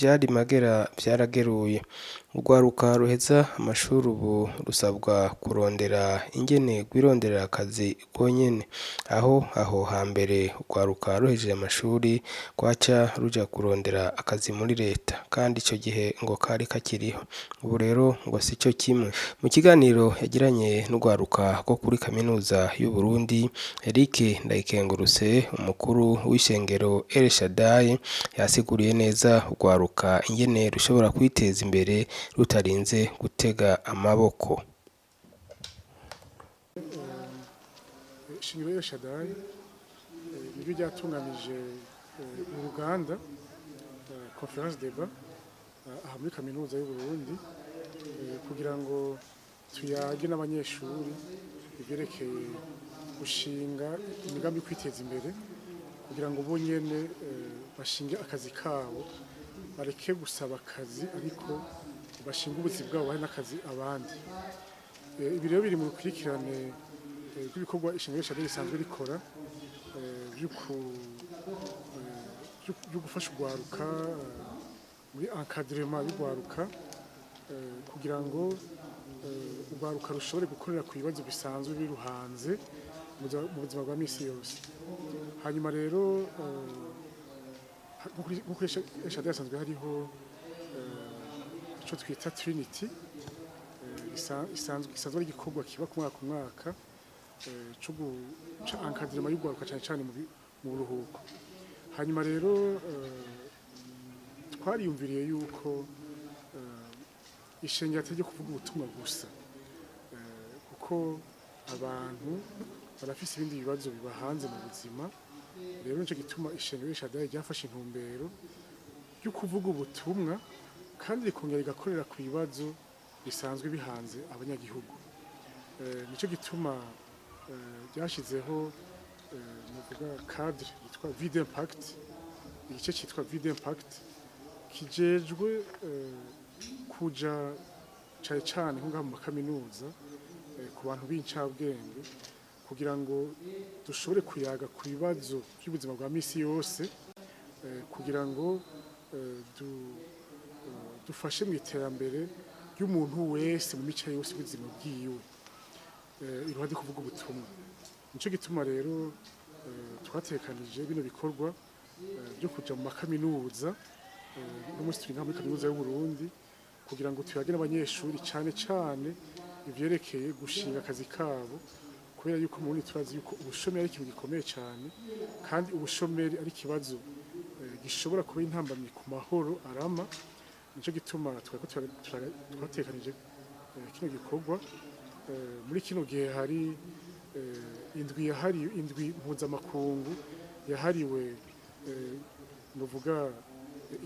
Ivyari magera vyarageruye. Urwaruka ruheza amashuri ubu rusabwa kurondera ingene rwironderera akazi rwonyene. Aho hambere urwaruka ruhejeje amashuri rwaca ruja kurondera akazi muri leta, kandi ico gihe ngo kari kakiriho. Ubu rero ngo sico kimwe. Mu kiganiro yagiranye n'urwaruka rwo kuri kaminuza y'Uburundi, Eric Ndayikengurutse, umukuru w'ishengero El Shaddai, yasiguriye neza urwaruka ingene rushobora kwiteza imbere rutarinze gutega amaboko. Ishingiro El Shaddai niryo ryatunganije uruganda conférence débat aha muri kaminuza y'Uburundi kugira ngo tuyage n'abanyeshuri ivyerekeye gushinga imigambi yo kwiteza imbere, kugira ngo bo nyene bashinge akazi kabo, bareke gusaba akazi, ariko bashinge ubuzi bwabo bahe n'akazi abandi. Ibi rero biri mu rukurikirane rw'ibikorwa ishengero El Shaddai risanzwe rikora vyo gufasha urwaruka muri encadrement y'urwaruka, kugira ngo urwaruka rushobore gukorera ku bibazo bisanzwe biruhanze mu buzima bwa misi yose. Hanyuma rero nko kuri El Shaddai hasanzwe hariho ico twita Trinity, isanzwe ari igikorwa kiba ku mwaka ku mwaka co ca encadrement y'urwaruka, cane cane mu buruhuko. Hanyuma rero twariyumviriye yuko ishengero atari iryo kuvuga ubutumwa gusa, kuko abantu barafise ibindi bibazo bibahanze mu buzima. Rero nico gituma ishengero El Shaddai ryafashe intumbero yo kuvuga ubutumwa kandi rikongera rigakorera ku bibazo bisanzwe bihanze abanyagihugu. Nico gituma ryashizeho novuga cadre yitwa Vie d'impact, igice citwa Vie d'impact kijejwe kuja cane cane nko ngaha mu makaminuza ku bantu b'incabwenge, kugira ngo dushobore kuyaga ku bibazo by'ubuzima bwa misi yose, kugira ngo dufashe mu iterambere ry'umuntu wese mu mice yose y'ubuzima bwiwe, iruhande kuvuga ubutumwa. Nico gituma rero twatekanije bino bikorwa byo kuja mu makaminuza. Uno munsi turi ngaha muri kaminuza y'Uburundi kugira ngo tuyage n'abanyeshuri cane cane ivyerekeye gushinga akazi kabo, kubera yuko mu Burundi turazi yuko ubushomeri ari ikintu gikomeye cane, kandi ubushomeri ari ikibazo gishobora kuba intambamyi ku mahoro arama. Nico gituma twariko twatekanije kino gikorwa muri kino gihe hari indwi yahariwe, indwi mpuzamakungu yahariwe novuga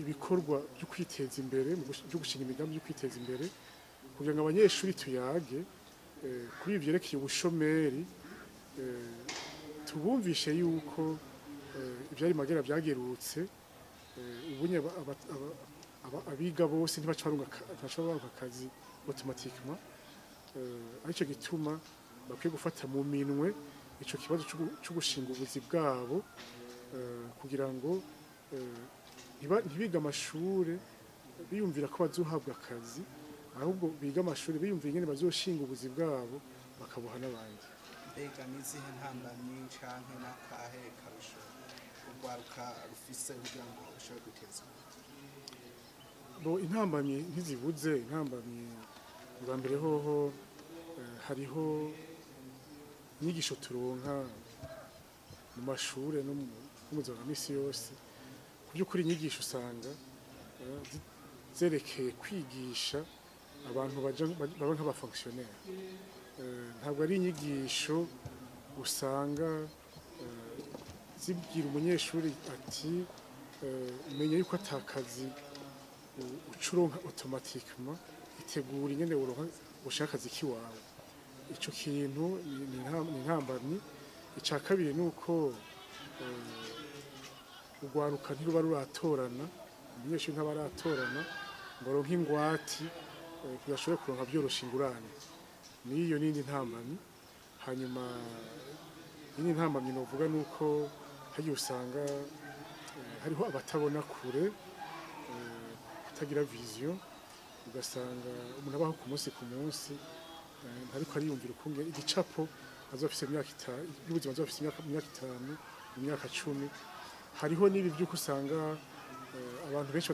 ibikorwa byo kwiteza imbere, byo gushinga imigambi yo kwiteza imbere, kugira ngo abanyeshuri tuyage kuri ibi vyerekeye ubushomeri, tubumvishe yuko ivyari magera vyagerutse. Ubunye abiga bose ntibaca baronka akazi automatiquement, arico gituma bakwiye gufata mu minwe ico kibazo co gushinga ubuzi bwabo, kugira ngo ntibiga amashure biyumvira ko bazohabwa akazi, ahubwo biga amashuri biyumvira ingene bazoshinga ubuzi bwabo bakabuha n'abandi. Mbega n'izihe ntambamyi canke n'akahe karusho urwaruka rufise kugira ngo rushobore kwiteza imbere? Bo, intambamyi ntizibuze. Intambamyi bwa mbere hoho hariho inyigisho turonka mu mashure no mu buzima bwa misi yose. Ku by'ukuri inyigisho usanga zerekeye kwigisha abantu baja baba nk'abafonctionnaire. Ntabwo ari inyigisho usanga zibwira umunyeshuri ati menya yuko atakazi uca uronka automatiquement, itegura ingene uronka ushaka akazi kiwawe. Ico kintu ni intambamyi. Ica kabiri ni uko urwaruka ntiruba ruratorana, umunyeshuri ntaba aratorana ngo aronke ingwati kugira ashobore kuronka vyoroshe ingurane. Niyo n'indi ntambamyi. Hanyuma iyindi ntambamyi novuga nuko hagiye usanga hariho abatabona kure. Kutagira vision, ugasanga umuntu abaho ku munsi ku munsi, ntariko ariyumvira ukungene igicapo azofise imyaka 5 y'ubuzima, azofise imyaka 5, imyaka 10. Hariho n'ibi by'uko usanga abantu benshi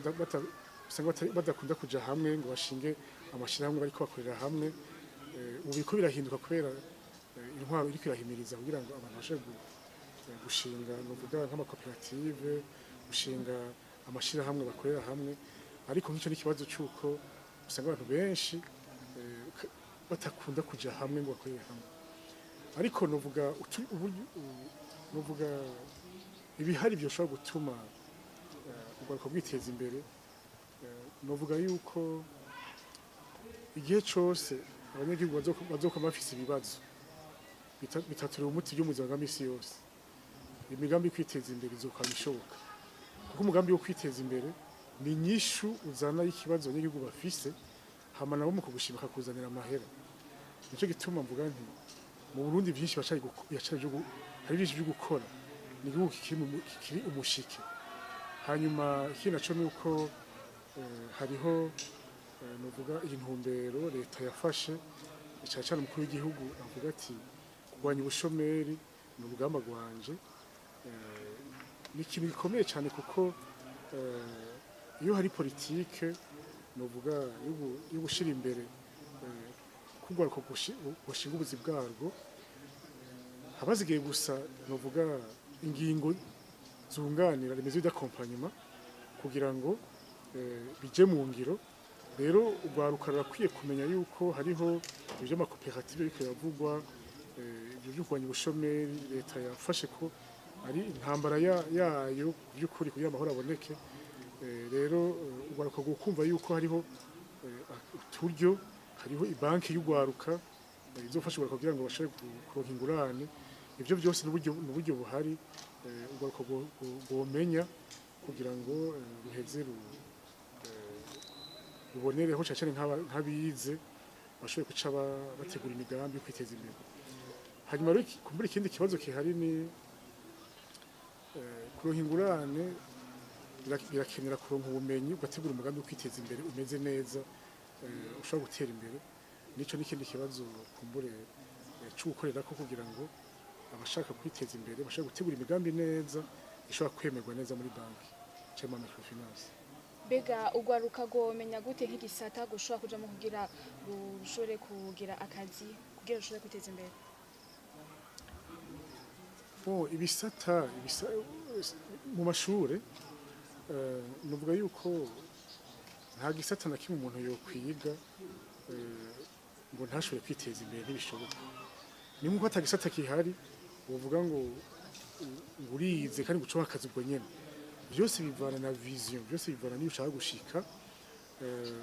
usanga badakunda kuja hamwe ngo bashinge amashirahamwe bariko bakorera hamwe. Ubu biriko birahinduka kubera intwaro iriko irahimiriza kugira ngo abantu bashobore gushinga, novuga nk'amakoperative, gushinga amashirahamwe bakorera hamwe. Ariko nk'icyo ni ikibazo c'uko usanga abantu benshi batakunda kuja hamwe ngo bakorere hamwe. Ariko novuga novuga ibihari byoshobora gutuma urwaruka rwiteza imbere, novuga yuko igihe cose abanyagihugu bazokwama bafise ibibazo bitatorewe umuti byo mu buzima bwa misi yose, imigambi yo kwiteza imbere izokwama ishoboka, kuko umugambi wo kwiteza imbere ni inyishu uzana y'ikibazo abanyagihugu bafise, hama nabo mu kugushima bakakuzanira amahera. Nico gituma mvuga nti mu Burundi byinshi biracari hari byinshi byo gukora, ni igihugu kikiri umushike. Hanyuma ikindi naco ni uko hariho novuga iyi ntumbero leta yafashe, cane cane umukuru w'igihugu avuga ati: "Kurwanya ubushomeri ni urugamba rwanje." Ni ikintu gikomeye cyane, kuko iyo hari politike novuga yo gushira imbere kugwaruka gushinga ubuzi bwarwo, habazigiye gusa novuga ingingo zunganira, les mesures d'accompagnement, kugira ngo bije mu ngiro. Rero urwaruka rurakwiye kumenya yuko hariho ibyo amakoperative biriko biravugwa, ibyo byo kurwanya ubushomeri leta yafashe ko ari intambara yayo by'ukuri kugira amahoro aboneke. Rero urwaruka rwokumva yuko hariho uturyo, hariho ibanki y'urwaruka izofasha urwaruka kugira ngo bashobore kuronka ingurane. Ivyo byose n'uburyo buhari urwaruka rwomenya kugira ngo ruheze rubonereho, cane cane nk'abize bashobore guca bategura imigambi yo kwiteza imbere. Hanyuma rero kumbura ikindi kibazo gihari ni kuronka ingurane birakenera kuronka ubumenyi, ugategura umugambi wo kwiteza imbere umeze neza, ushobora gutera imbere. Nico n'ikindi kibazo kumbure co gukorerako kugira ngo abashaka kwiteza imbere bashobore gutegura imigambi neza ishobora kwemerwa neza muri banki cyangwa microfinance. Mbega urwaruka rwomenya gute nk'igisata gushobora kujamo kugira rushobore kugira akazi, kugira rushobore kwiteza imbere? Bon, ibisata mu mashure, nuvuga yuko nta gisata na kimwe umuntu yokwiga ngo ntashobore kwiteza imbere, ntibishoboka. Ni nkuko ata gisata kihari uvuga ngo urize kandi guca akazi ubwo nyene. Byose bivana na vision, byose bivana n'iyo ushaka gushika.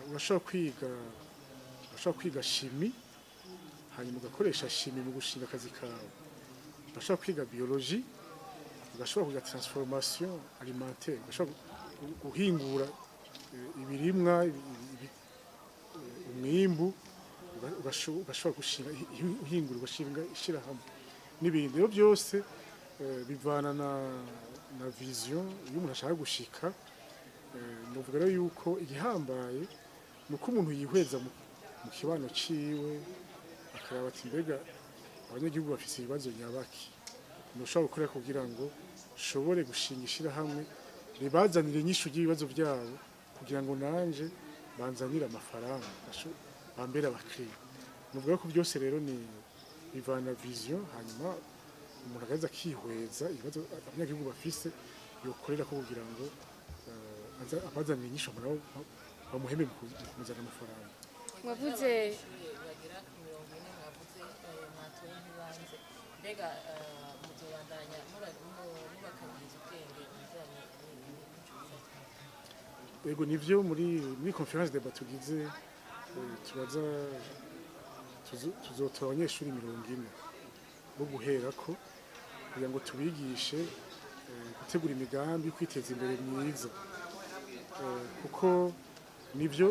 Urashobora kwiga chimie, hanyuma ugakoresha chimie mu gushinga akazi kawe. Urashobora kwiga biologie, ugashobora kugira transformation alimentaire, ugashobora guhingura ibirimwa, umwimbu, ugashobora gushinga uhingura, ugashinga ishirahamwe n'ibindi. Rero byose bivana na vision iyo umuntu ashaka gushika. Novuga rero yuko igihambaye ni uko umuntu yihweza mu kibano ciwe, akaraba ati: "Mbega abanyagihugu bafise ibibazo nyabaki ntushobora gukora kugira ngo nshobore gushinga ishirahamwe ribazanire inyishu ry'ibibazo byabo, kugira ngo nanje banzanire amafaranga, bambere abakiriya?" Nuvuga ko byose rero ni bivana vision, hanyuma umuntu agaheza akihweza ibibazo abanyagihugu bafise yokorera ko kugira ngo abazanire inyishu, nabo bamuhembe mu kumuzanira amafaranga. Mwavuze Abanyeshuri bagera ku 40 mwavuze mwatoye nk'ibanze, mbega muzobandanya mubakabiriza ubwenge mu bijanye n'ico gisata? Yego, nivyo, muri conférence débat tugize, turaza tuzotora abanyeshuri 40 bo guherako kugira ngo tubigishe gutegura imigambi yo kwiteza imbere myiza. Kuko nivyo,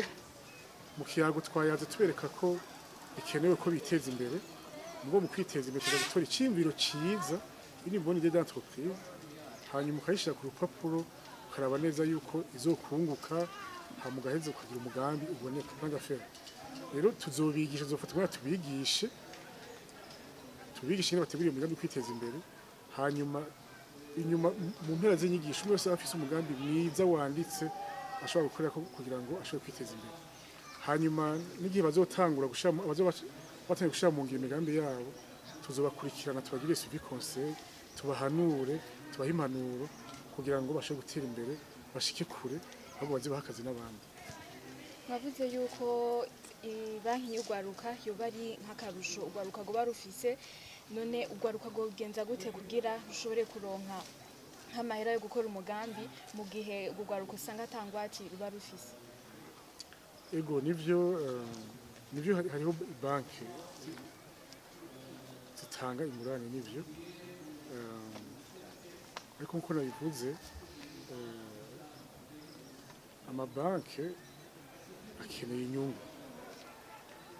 mu kiyago twayaze tubereka ko bikenewe ko biteza imbere. Mugo mu kwiteza imbere tuza gutora iciyumviro ciza, une bonne idée d'entreprise, hanyuma ukayishira ku rupapuro, ukaraba neza yuko izokunguka. Hama ugaheza ukagira umugambi uboneka, plan d'affaires. Rero tuzobigisha, tuzofata umwanya tubigishe ingene bategura iyo migambi yo kwiteza imbere. Hanyuma inyuma mu mpera z'inyigisho, umwe wese aba afise umugambi mwiza wanditse ashobora gukorera kugira ngo ashobore kwiteza imbere. Hanyuma n'igihe bazotangura gushira bazoba batangiye gushira mu ngiro imigambi yabo, tuzobakurikirana, tubagire suivi conseil, tubahanure, tubahe impanuro kugira ngo bashobore gutera imbere, bashike kure, ahubwo baze baha akazi n'abandi. Mwavuze yuko banki y'urwaruka yoba ari nk'akarusho urwaruka rwoba rufise. None urwaruka rwogenza gute kugira rushobore kuronka nk'amahera yo gukora umugambi, mu gihe urwo rwaruka usanga ata ngwate ruba rufise? Ego, nivyo, hariho banki zitanga ingurane, nivyo. Ariko nkuko nabivuze, amabanki akeneye inyungu.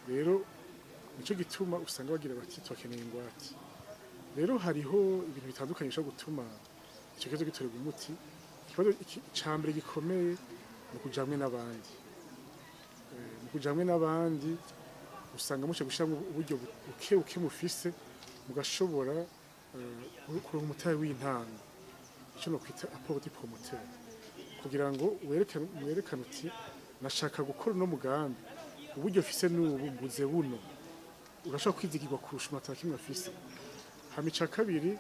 Rero nico gituma usanga bagira bati: "Turakeneye ingwate." Rero hariho ibintu bitandukanye bishobora gutuma ico kibazo gitorerwa umuti. Ikibazo ca mbere gikomeye ni ukuja hamwe n'abandi. Mu kuja hamwe n'abandi, usanga muce gushiramwo uburyo buke buke mufise, mugashobora kuronka umutahe w'intango, ico nokwita apport du promoteur, kugira ngo werekane uti: "Nashaka gukora uno mugambi, uburyo mfise n'ubu, mbuze buno." Urashobora kwizigirwa kurusha umuntu ata kimwe afise. Hama ica kabiri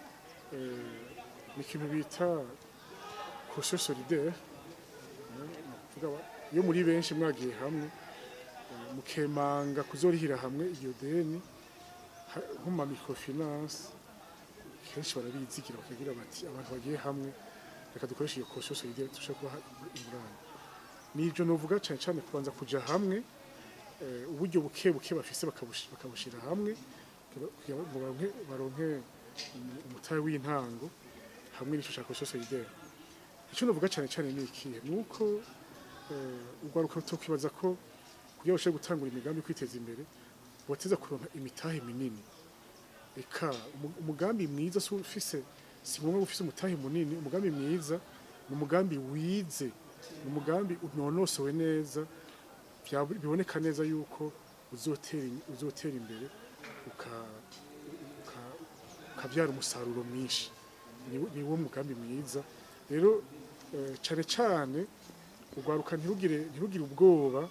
ni ikintu bita caution solidaire. Ni ukuvuga iyo muri benshi mwagiye hamwe, mukemanga kuzorihira hamwe iyo deni, nko mu ma microfinance kenshi barabizigira, bakagira bati: "Abantu bagiye hamwe, reka dukoreshe iyo caution solidaire, dushobore kubaha ingurane." Nivyo novuga cane cane: kubanza kuja hamwe, uburyo buke buke bafise bakabushira hamwe kugira ngo baronke umutahe w'intango hamwe n'ico ca caution solidaire. Ico novuga cane cane ni ikihe? Ni uko urwaruka rutokwibaza ko kugira bashobore gutangura imigambi yo kwiteza imbere bateza kuronka imitahe minini. Eka, umugambi mwiza si ufise, si ngombwa ufise umutahe munini. Umugambi mwiza ni umugambi wize, ni umugambi unonosowe neza, biboneka neza yuko uzotera imbere, ukabyara umusaruro mwinshi. Ni wo mugambi mwiza. Rero cane cane urwaruka ntirugire ubwoba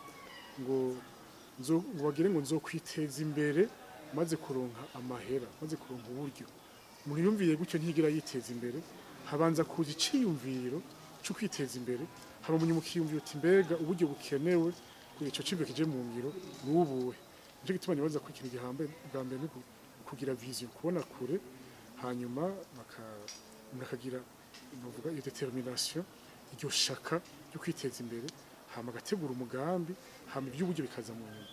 ngo bagire ngo nzokwiteza imbere maze kuronka amahera, maze kuronka uburyo. Umuntu yumviye gutyo ntigira yiteza imbere. Habanza kuza iciyumviro cyo kwiteza imbere, haba munyuma ukiyumvira uti: "Mbega uburyo bukenewe kugira ico ciyumviro kije mu ngiro ni ubuhe?" Nico gituma nibaza ko ikintu gihambaye bwa mbere ni kugira vision, kubona kure, hanyuma umuntu akagira, novuga, iyo détermination, iryo shaka ryo kwiteza imbere, hama agategura umugambi, hama iby'uburyo bikaza mu nyuma.